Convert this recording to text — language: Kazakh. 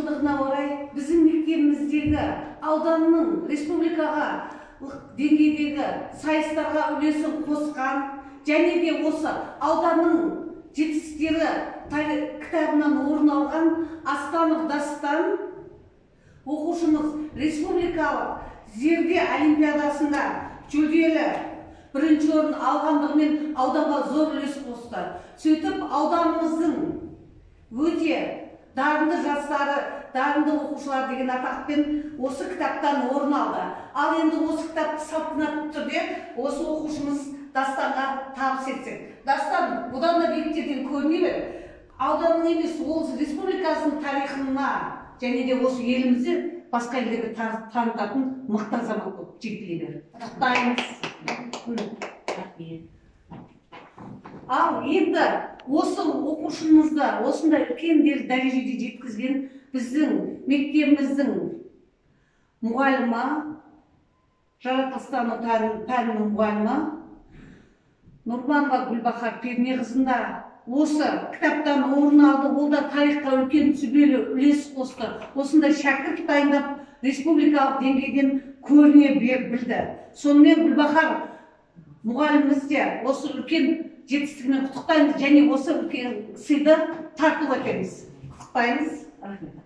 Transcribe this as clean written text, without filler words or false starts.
жылдығына орай біздің мектебіміздегі ауданның республикаға деңгейдегі сайыстарға үлесін қосқан және де осы ауданның жетістіктері кітабынан орын алған Астанов Дастан оқушымыз республикалық Зерде олимпиадасында жүлделі бірінші орын алғандығымен ауданға зор үлес қосты. Сөйтіп ауданымыздың өте дарынды жастары, дарынды оқушылар деген атақпен осы кітаптан орын алды. Ал енді осы кітапты салтанатты түрде осы оқушымыз Дастанға табыс етсек. Дастан, бұдан да биіктерден көріне бер. Ауданның емес, ол республикасының тарихына және де осы елімізде басқа елдерге танытатын мықты азамат болып жетіле бер. Құттықтаймыз. Рахмет. Ал енді осы оқушымызды осындай үлкен дәрежеге жеткізген біздің мектебіміздің мұғалімі, жаратылыстану пәнінің мұғалімі Нұрманова Гүлбахар Пернеқызында осы кітаптан орын алды. Ол да тарихқа үлкен сүбелі үлес қосты. Осындай шәкірт дайындап республикалық деңгейден көріне білді. Сонымен Гүлбахар мұғаліміміз де осы үлкен жетістігімен құттықтаймыз және осы үлкен сыйды тарту етеміз. Құттықтаймыз. Рахмет.